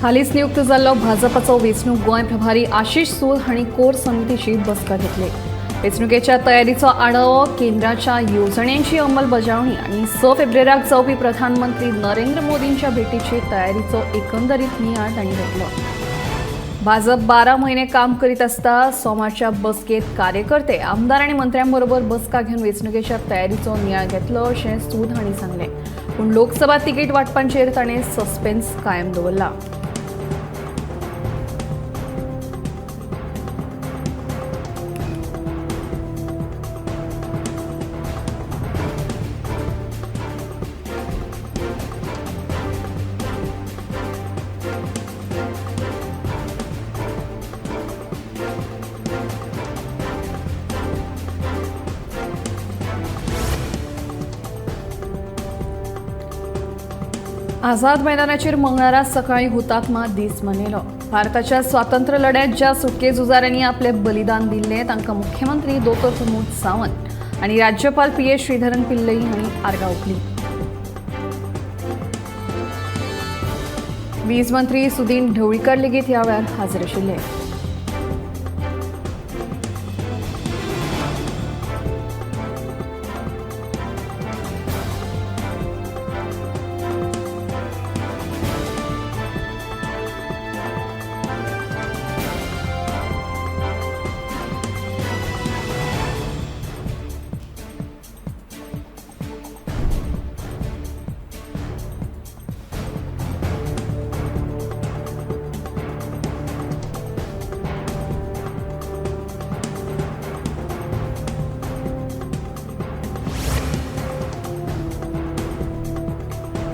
हालींच नियुक्त जाल्लो भाजपाचो वेंचणूक गोंय प्रभारी आशिष सूद हांणी कोर समितीची बसका घेतली. वेंचणुकेच्या तयारीचो आढावो, केंद्राच्या येवजण्यांची अंमलबजावणी आनी 6 फेब्रुवारीक जावपी प्रधानमंत्री नरेंद्र मोदींच्या भेटीची तयारीचो एकंदरीत नियाळ तांणी घेतलो. भाजप 12 म्हयने काम करीत आसता. सोमारच्या बसकेत कार्यकर्ते, आमदार आनी मंत्र्यांबरोबर बसका घेवन वेंचणुकेच्या तयारीचो नियाळ घेतलो अशें सूद हांणी सांगलें. पूण लोकसभा तिकीट वांटपांचेर ताणें सस्पेन्स कायम दवरला. आझाद मैदानाचेर मंगळारा सकाळी हुतात्मा दीस मनयलो. भारताच्या स्वातंत्र्य लढ्यात ज्या सुटके झुजाऱ्यांनी आपले बलिदान दिल्लें तांकां मुख्यमंत्री दोतोर प्रमोद सावंत आनी राज्यपाल पी.एस. श्रीधरन पिल्लई हांणी आर्गां ओंपली. वीज मंत्री सुदीन ढवळीकर लेगीत ह्या वेळार हाजीर आशिल्ले.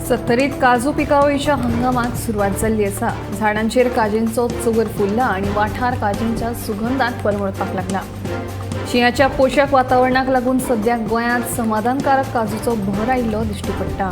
सत्तरीत काजू पिकावळीच्या हंगामाक सुरवात जाल्ली आसा. झाडांचेर काजींचो चंवर फुल्ला आनी वाठार काजींच्या सुगंधात परमळपाक लागला. शिंयाच्या पोशक वातावरणाक लागून सद्या गोंयांत समाधानकारक काजूचो भर आयिल्लो दिश्टी पडटा.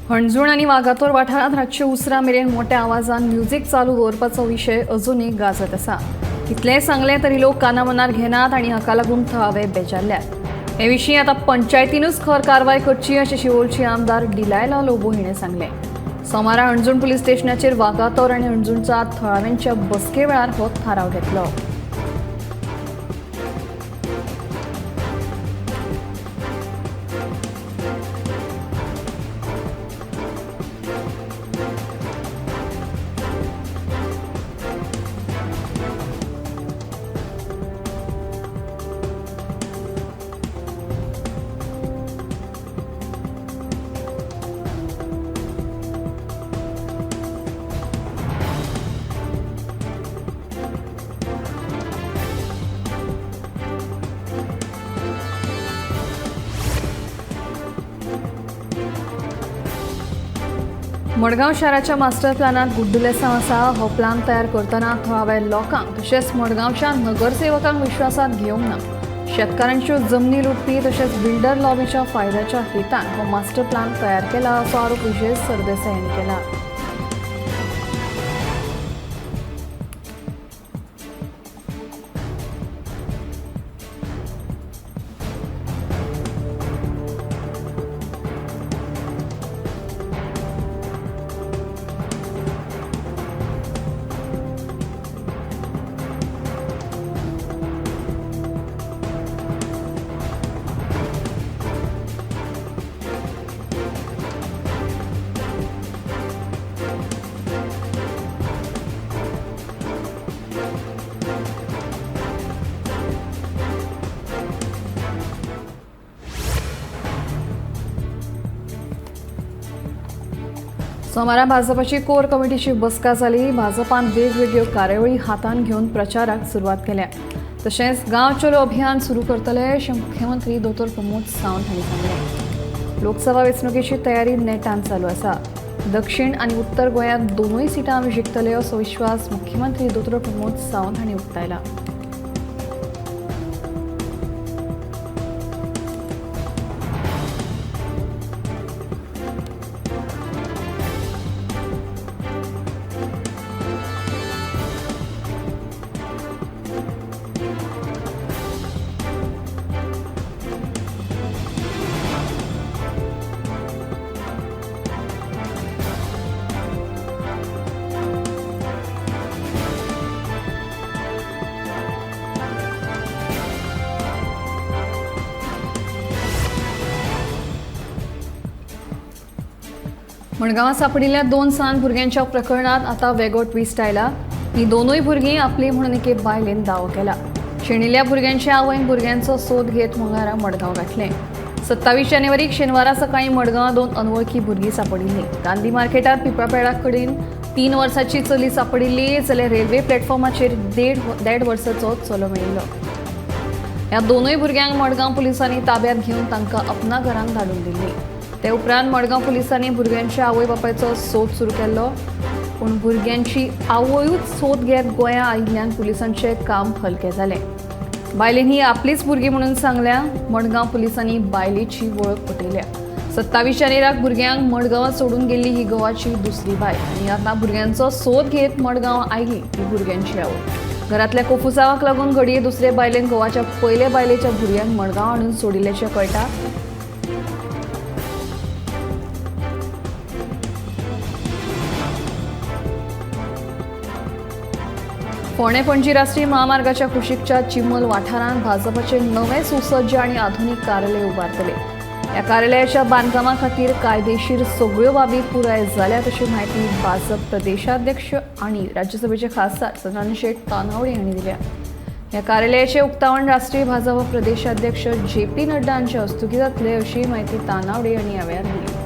हणजूण आनी वागातोर वाठारांत रातचे उसरां मेरेन मोट्या आवाजान म्युझिक चालू दवरपाचो विशय अजुनूय गाजत आसा. कितलेंय सांगलें तरी लोक काना मनार घेनात आनी हाका लागून थळावे बेजारल्यात. हे विशीं आतां पंचायतीनूच खर कारवाय करची अशें शिवोलची आमदार डिलायला लोबो हिणें सांगलें. सोमारा हणजूण पुलीस स्टेशनाचेर वागातोर आनी हणजूणच्या थळाव्यांच्या बसके वेळार हो थाराव घेतलो. मडगांव शाराच्या मास्टर प्लॅनात गुड्डुलेसांव आसा. हो प्लान तयार करतना थळाव्या लोकांक तशेंच मडगांवच्या नगरसेवकांक विश्वासांत घेवंक ना. शेतकारांच्यो जमनी लुटपी तशेंच बिल्डर लॉबीच्या फायद्याच्या हेतान हो मास्टर प्लान तयार केला असो आरोप विजय सरदेसाय हांणी केला. सोमारा भाजपाची कोर कमिटीची बसका जाली. भाजपान वेगवेगळ्यो कार्यावळी हातांत घेवन प्रचाराक सुरवात केल्या. तशेंच गांव चलो अभियान सुरू करतले अशें मुख्यमंत्री दोतोर प्रमोद सावंत हांणी सांगलें. लोकसभा वेंचणुकेची तयारी नेटान चालू आसा. दक्षिण आनी उत्तर गोंयांत दोनूय सिटां आमी जिखतले असो विश्वास मुख्यमंत्री दोतोर प्रमोद सावंत हांणी उक्तायला. मडगांवां सांपडिल्ल्या 2 सान भुरग्यांच्या प्रकरणात आतां वेगळो ट्विस्ट आयला. ही दोनूय भुरगीं आपली म्हणून एके बायलेन दावो केला. शेणिल्ल्या भुरग्यांच्या आवयन भुरग्यांचो सोद घेत मंगळारा मडगांव गाठलें. 27 जानेवारीक शेनवारा सकाळीं मडगांवां 2 अनवळखी भुरगीं सांपडिल्लीं. गांधी मार्केटांत पिंपळपेडा कडेन 3 वर्सांची चली सांपडिल्ली, जाल्यार रेल्वे प्लॅटफॉर्माचेर 1.5 वर्साचो चलो मेळिल्लो. ह्या दोनूय भुरग्यांक मडगांव पुलिसांनी ताब्यात घेवन तांकां अपना घरांत धाडून दिल्ली. ते उपरांत मडगांव पुलिसांनी भुरग्यांच्या आवय बापायचो सोद सुरू केल्लो, पूण भुरग्यांची आवयूच सोद घेत गोंया आयिल्ल्यान पुलिसांचें काम हलकें जालें. बायलेन ही आपलीच भुरगीं म्हणून सांगल्या. मडगांव पुलिसांनी बायलेची वळख पटयल्या. 27 जानेवारीक भुरग्यांक मडगांवां सोडून गेल्ली ही गोवाची दुसरी बायल आनी आतां भुरग्यांचो सोद घेत मडगांव आयली ही भुरग्यांची आवय. घरांतल्या कोफुसांवाक लागून घडये दुसरे बायलेन गोवाच्या पयले बायलेच्या भुरग्यांक मडगांव हाडून सोडिल्ल्याचें कळटा. फोंडें पणजी राष्ट्रीय महामार्गाच्या कुशीकच्या चिमल वाठारांत भाजपाचे नवे सुसज्ज आनी आधुनीक कार्यालय उबारतले. ह्या कार्यालयाच्या बांदकामा खातीर कायदेशीर सगळ्यो बाबी पुराय जाल्यात अशी म्हायती भाजप प्रदेशाध्यक्ष आनी राज्यसभेचे खासदार सदानंद शेट तानावडे हांणी दिल्या. ह्या कार्यालयाचें उक्तावण राष्ट्रीय भाजप प्रदेशाध्यक्ष जे पी नड्डा हांचे हस्तुकीं जातलें अशी म्हायती तानावडे हांणी ह्या वेळार दिली.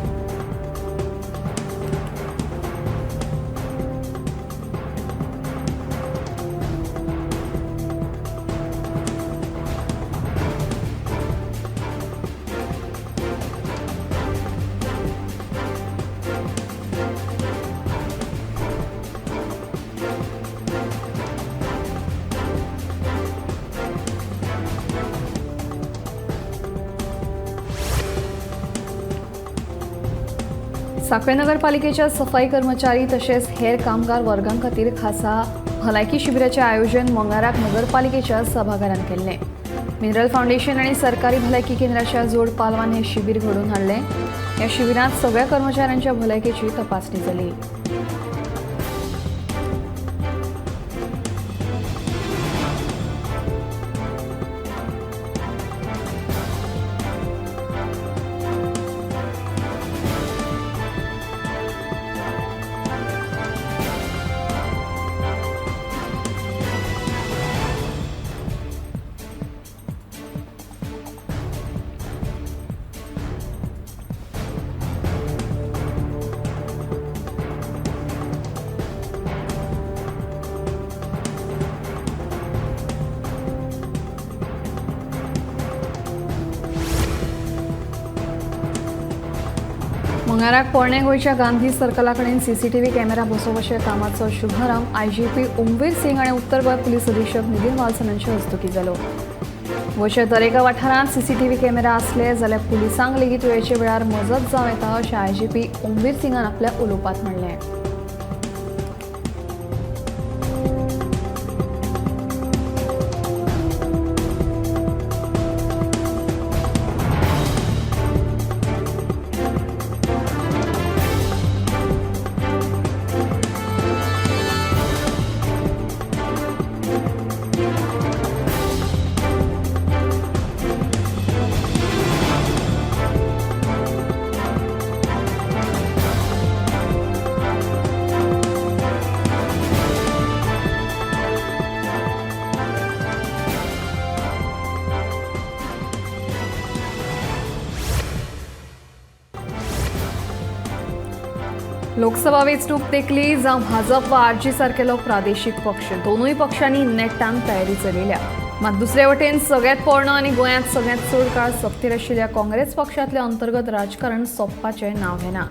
सांखळे नगरपालिकेच्या सफाई कर्मचारी तशेंच हेर कामगार वर्गां खातीर खासा भलायकी शिबिराचें आयोजन मंगळाराक नगरपालिकेच्या सभाघरांत केल्लें. मिनरल फावंडेशन आनी सरकारी भलायकी केंद्राच्या जोड पालवान हें शिबीर घडोवन हाडलें. ह्या शिबिरांत सगळ्या कर्मचाऱ्यांच्या भलायकेची तपासणी जाली. मंगळाराक पोरणे गोंयच्या गांधी सर्कला कडेन सीसीटीव्ही कॅमेरा बसोवपाच्या कामाचो शुभारंभ आयजीपी ओमवीर सिंग आनी उत्तर गोंय पुलीस अधीक्षक नितीन वाल्सन हांचे हस्तुकीं जालो. गोंयच्या दरेका वाठारांत सीसीटीव्ही कॅमेरा आसले जाल्यार पुलिसांक लेगीत वेळचे वेळार मजत जावं येता अशें आयजीपी ओमवीर सिंगान आपल्या उलोवपांत म्हणलें. लोकसभा वेंचणूक तेंकली जावं भाजप वा आरजी सारकेलो प्रादेशीक पक्ष दोनूय पक्षांनी नेटान तयारी चलयल्या. मात दुसरे वटेन सगळ्यांत पोरणो आनी गोंयांत सगळ्यांत चड काळ सत्तेर आशिल्ल्या काँग्रेस पक्षांतलें अंतर्गत राजकारण सोंपपाचें नांव घेना.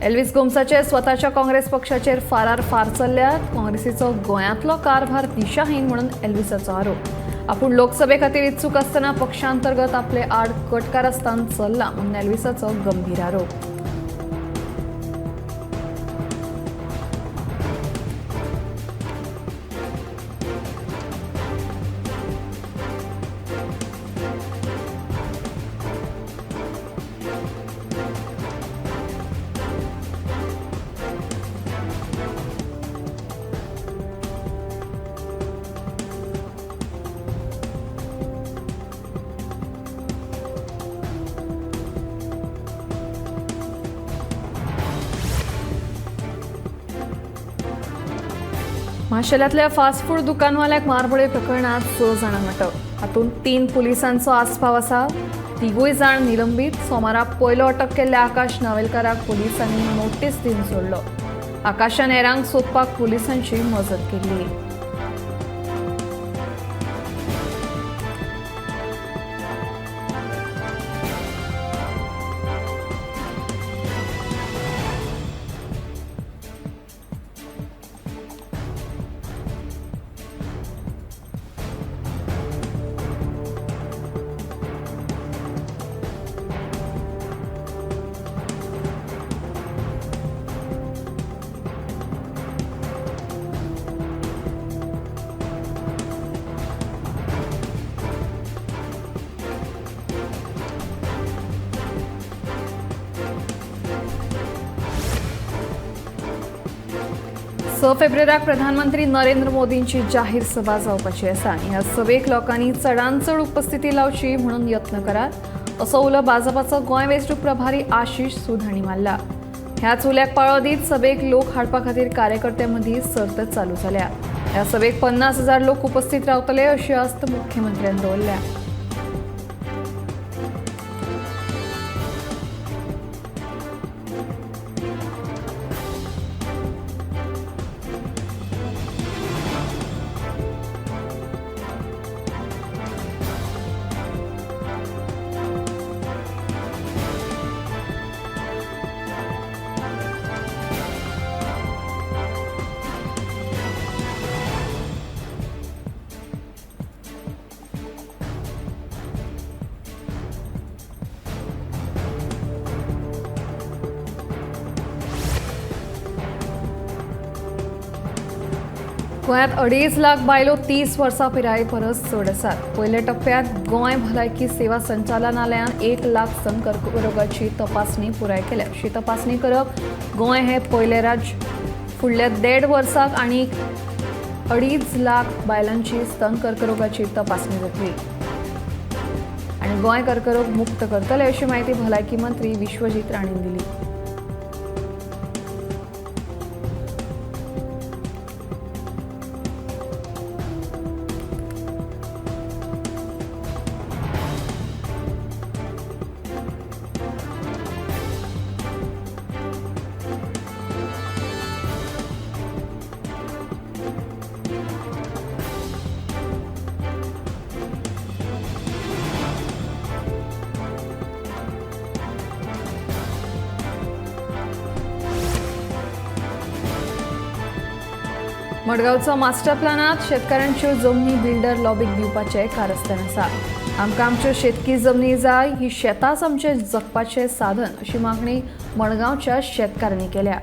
एल्विस गोम्साचे स्वताच्या काँग्रेस पक्षाचेर फारार फार चल्ल्यात. काँग्रेसीचो गोंयांतलो कारभार दिशाहीन म्हणून एल्विसाचो आरोप. आपूण लोकसभे खातीर इत्सूक आसतना पक्षांतर्गत आपले आड कटकारस्थान चल्लां म्हणून एल्विसाचो गंभीर आरोप. माशेलांतल्या फास्ट फूड दुकानवाल्याक मारबडय प्रकरणात 6 जाणांक अटक. हातूंत 3 पुलिसांचो आस्पाव आसा. 3 जाण निलंबीत. सोमारा पयलो अटक केल्ल्या आकाश नावेलकाराक पुलिसांनी नोटीस दिवन सोडलो. आकाशान हेरांक सोदपाक पुलिसांची मजत केली. स फेब्रुवाराक प्रधानमंत्री नरेंद्र मोदींची जाहीर सभा जावपाची आसा आनी ह्या सभेक लोकांनी चडांत चड उपस्थिती लावची म्हणून यत्न करात असो उलो भाजपाचो गोंय वेंचणूक प्रभारी आशिष सूद हांणी मारला. ह्याच उल्याक पाळो दीत सभेक लोक हाडपा खातीर कार्यकर्त्यां मदीं सर्त चालू जाल्या. ह्या सभेक 50,000 लोक उपस्थित रावतले अशी आस्त मुख्यमंत्र्यान दवरल्या. गोंयांत 2.5 लाख बायलो 30 वर्सां पिराये परस चड आसात. पयल्या टप्प्यांत गोंय भलायकी सेवा संचालनालयान 1 लाख स्तन कर्करोगाची तपासणी पुराय केल्या. अशी तपासणी करप गोंय हें पयलें राज्य. फुडल्या 1.5 वर्साक आनी 2.5 लाख बायलांची स्तन कर्करोगाची तपासणी जातली आनी गोंय कर्करोग मुक्त करतले अशी म्हायती भलायकी मंत्री विश्वजीत राणेन दिली. मडगांवचो मास्टर प्लानात शेतकारांच्यो जमनी बिल्डर लॉबीक दिवपाचें कारस्थान आसा. आमकां आमच्यो शेतकी जमनी जाय, ही शेतांच आमचें जगपाचें साधन अशी मागणी मडगांवच्या शेतकारांनी केल्या.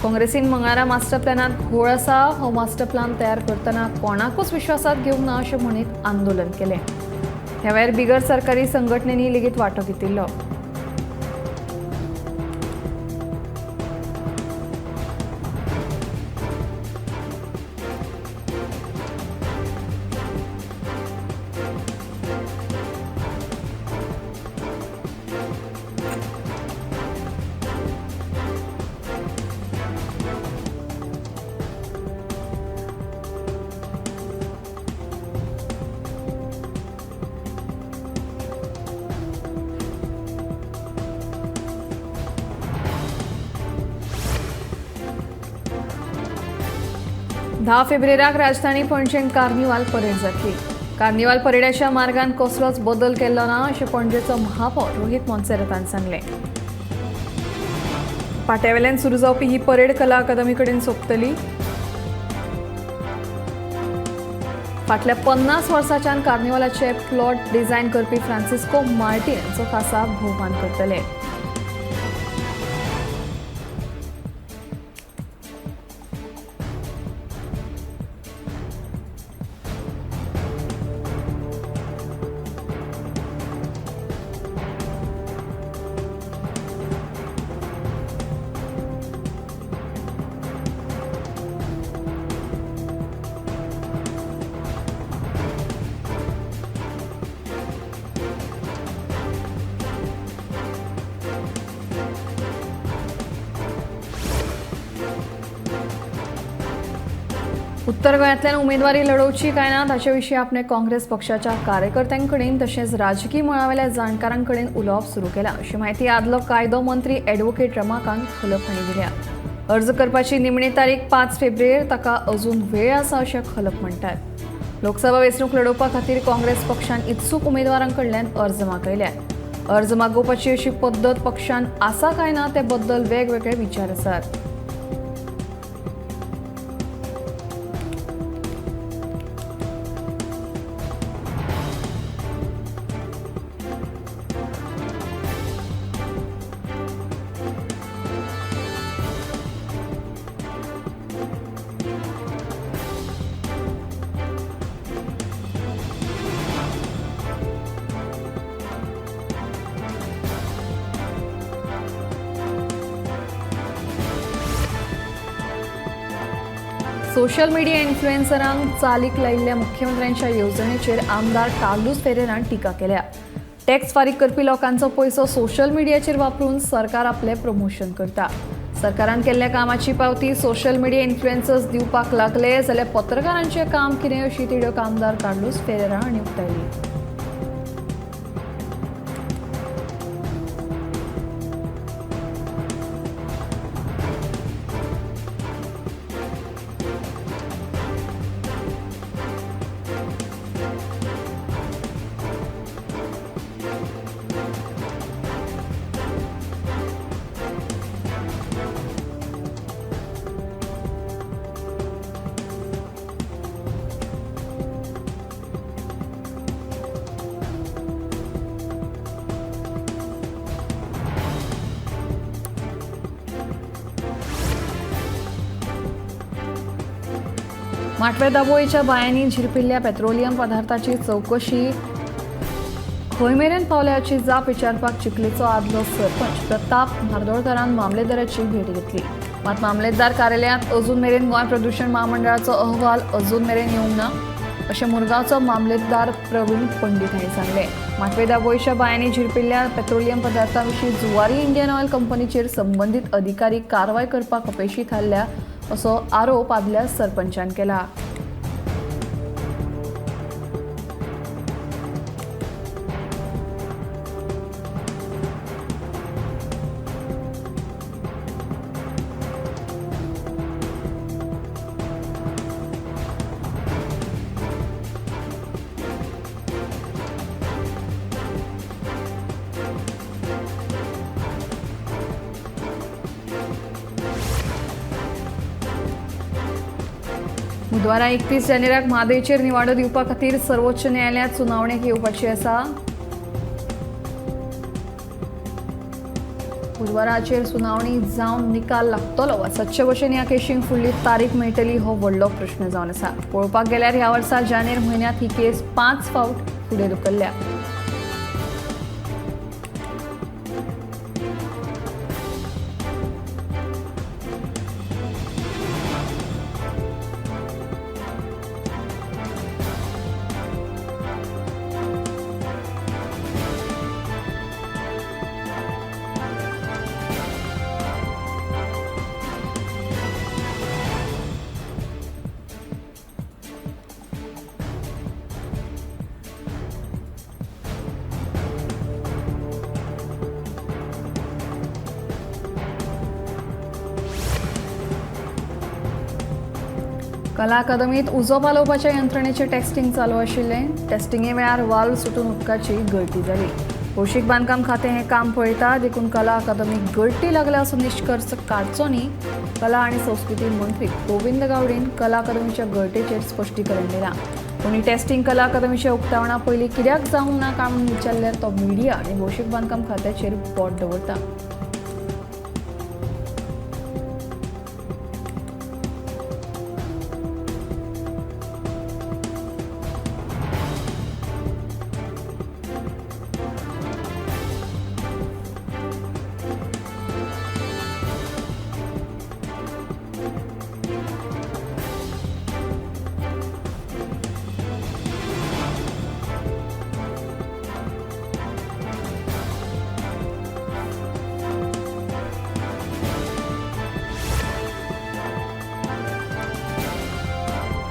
काँग्रेसीन मंगळारा मास्टर प्लानात घोळ आसा, हो मास्टर प्लान तयार करतना कोणाकूच विश्वासात घेवंक ना अशें म्हणीत आंदोलन केलें. ह्या वेळार बिगर सरकारी संघटनेनी लेगीत वांटो घेतिल्लो. 10 फेब्रेराक राजधानी पणजेंत कार्निवाल परेड जातली. कार्निवाल परेडाच्या मार्गान कसलोच बदल केल्लो ना अशें पणजेचो महापौर रोहित मोन्सेरातान सांगलें. पाट्यावेल्यान सुरू जावपी ही परेड कला अकादमी कडेन सोंपतली. फाटल्या 50 वर्सांच्यान कार्निवालाचे प्लॉट डिझायन करपी फ्रांसिस्को मार्टीन हांचो खासा भोवमान करतले. उत्तर गोंयांतल्यान उमेदवारी लढोवची काय ना ताचे विशीं आपणे काँग्रेस पक्षाच्या कार्यकर्त्यां कडेन तशेंच राजकी मळावेल्या जाणकारां कडेन उलोवप सुरू केलां अशी म्हायती आदलो कायदो मंत्री ॲडव्होकेट रमाकांत खलप हांणी दिल्या. अर्ज करपाची निमणी तारीख 5 फेब्रुवारी, ताका अजून वेळ आसा अशें खलप म्हणटात. लोकसभा वेंचणूक लढोवपा खातीर काँग्रेस पक्षान इत्सूक उमेदवारां कडल्यान अर्ज मागयल्यात. अर्ज मागोवपाची अशी पद्दत पक्षान आसा काय ना ते बद्दल वेगवेगळे विचार आसात. सोशल मिडिया इन्फ्लुएन्सरांक चालीक लायिल्ल्या मुख्यमंत्र्यांच्या येवजणेचेर आमदार कार्लूस फेरेरान टिका केल्या. टॅक्स फारीक करपी लोकांचो पयसो सोशल मिडियाचेर वापरून सरकार आपलें प्रमोशन करता. सरकारान केल्ल्या कामाची पावती सोशल मिडिया इन्फ्लुएन्सर्स दिवपाक लागले जाल्यार पत्रकारांचें काम कितें अशी तिडक आमदार कार्लूस फेरेरा हांणी उक्तायली. माटवे दाबोळीच्या बांयांनी झिरपिल्ल्या पेट्रोलियम पदार्थाची चवकशी खंय मेरेन पावल्याची जाप विचारपाक चिखलेचो आदलो सरपंच प्रताप म्हार्दोळकरान मामलेदाराची भेट घेतली. मात मामलेदार कार्यालयांत अजून मेरेन गोंय प्रदूषण महामंडळाचो अहवाल अजून मेरेन येवंक ना अशें मुरगांवचो मामलेदार प्रवीण पंडित हांणी सांगलें. माटवे दाबोळीच्या बांयांनी झिरपिल्ल्या पेट्रोलियम पदार्थां विशीं जुवारी इंडियन ऑयल कंपनीचेर संबंदीत अधिकारी कारवाय करपाक अपेशी थारल्या असो आरोप आदल्या सरपंचान केला. बुधवारा 31 जानेवारीक म्हादयचेर निवाडो दिवपा खातीर सर्वोच्च न्यायालयांत सुनावणेक येवपाची आसा. बुधवाराचेर सुनावणी जावन निकाल लागतलो वा सदचे भशेन ह्या केशींक फुडली तारीख मेळटली हो व्हडलो प्रश्न जावन आसा. पळोवपाक गेल्यार ह्या वर्सा जानेर म्हयन्यांत ही केस 5 फावट फुडें धुकल्ल्या. कला अकादमीत उजो पालोवपाच्या यंत्रणेचें टेस्टिंग चालू आशिल्लें. टेस्टिंगे वेळार वाल्व सुटून उदकाची गळटी जाली. भौशीक बांदकाम खातें हें काम पळयता देखून कला अकादमीक गळटी लागल्या असो निश्कर्श काडचो न्ही. कला आनी संस्कृती मंत्री गोविंद गावडेन कला अकादमीच्या गळटेचेर स्पश्टीकरण दिलां. पूण ही टेस्टिंग कला अकादमीच्या उक्तावणा पयलीं कित्याक जावंक ना काय म्हणून विचारल्यार तो मिडिया आनी भौशीक बांदकाम खात्याचेर बोट दवरता.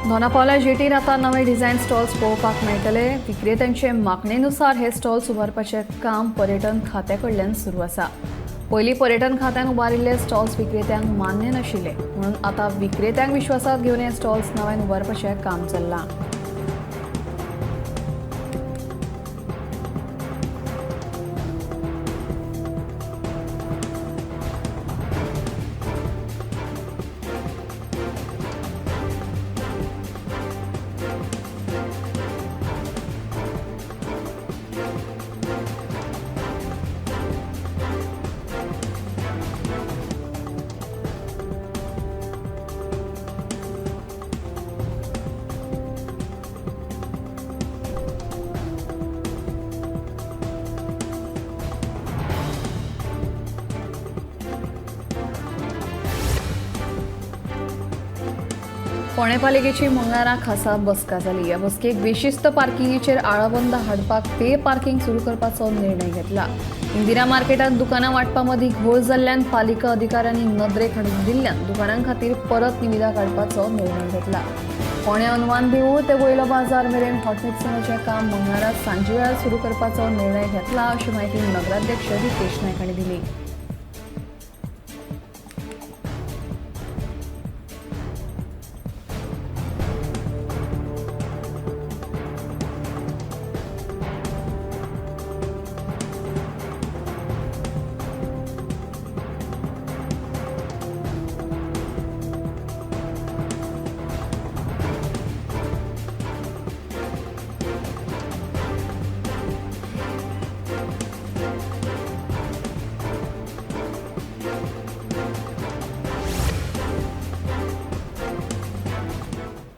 दोनापावला जेटीर आतां नवे डिझायन स्टॉल्स पळोवपाक मेळटले. विक्रेत्यांचे मागणेनुसार हे स्टॉल्स उबारपाचें काम पर्यटन खात्या कडल्यान सुरू आसा. पयलीं पर्यटन खात्यान उबारिल्ले स्टॉल्स विक्रेत्यांक मान्य नाशिल्ले, म्हणून आतां विक्रेत्यांक विश्वासात घेवन हे स्टॉल्स नव्यान उबारपाचें काम चल्लां. फोंडें पालिकेची मंगळारा खासा बसका जाली. ह्या बसकेक बेशिस्त पार्किंगेचेर आळाबंद हाडपाक पे पार्किंग सुरू करपाचो निर्णय घेतला. इंदिरा मार्केटात दुकानां वांटपा मदीं घोळ जाल्ल्यान पालिका अधिकाऱ्यांनी नदरेक हाडून दिल्ल्यान दुकानां खातीर परत निविदा काडपाचो निर्णय घेतला. फोंडें हनुमान देवूळ ते वयलो बाजार मेरेन हॉटमिक्सिंगाचें काम मंगळारा सांजे वेळार सुरू करपाचो निर्णय घेतला अशी म्हायती नगराध्यक्ष रितेश नायक हांणी दिली.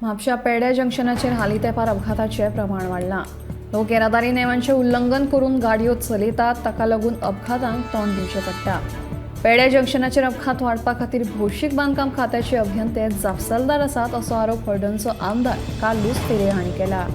म्हापशा पेड्या जंक्शनाचेर हालीं तेंपार अपघाताचें प्रमाण वाडलां. लोक येरादारी नेमांचें उल्लंघन करून गाडयो चलयतात, ताका लागून अपघातांक तोंड दिवचें पडटा. पेड्या जंक्शनाचेर अपघात वाडपा खातीर भौशीक बांदकाम खात्याचे अभियंते जापसालदार आसात असो आरोप हळदणचो आमदार कार्लूस फेरे हांणी केला.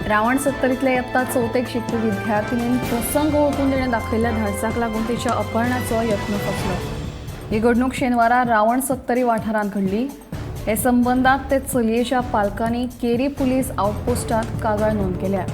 रावण सत्तरीतल्या इयत्ता चवथेक शिकपी विद्यार्थिनीन प्रसंग वळखून तिणें दाखयल्ल्या धाडसाक लागून तिच्या अपहरणाचो यत्न फसलो. ही घडणूक शेनवारा रावण सत्तरी वाठारांत घडली. हे संबंदात ते चलयेच्या पालकांनी केरी पुलीस आउटपोस्टात कागाळ नोंद केल्या.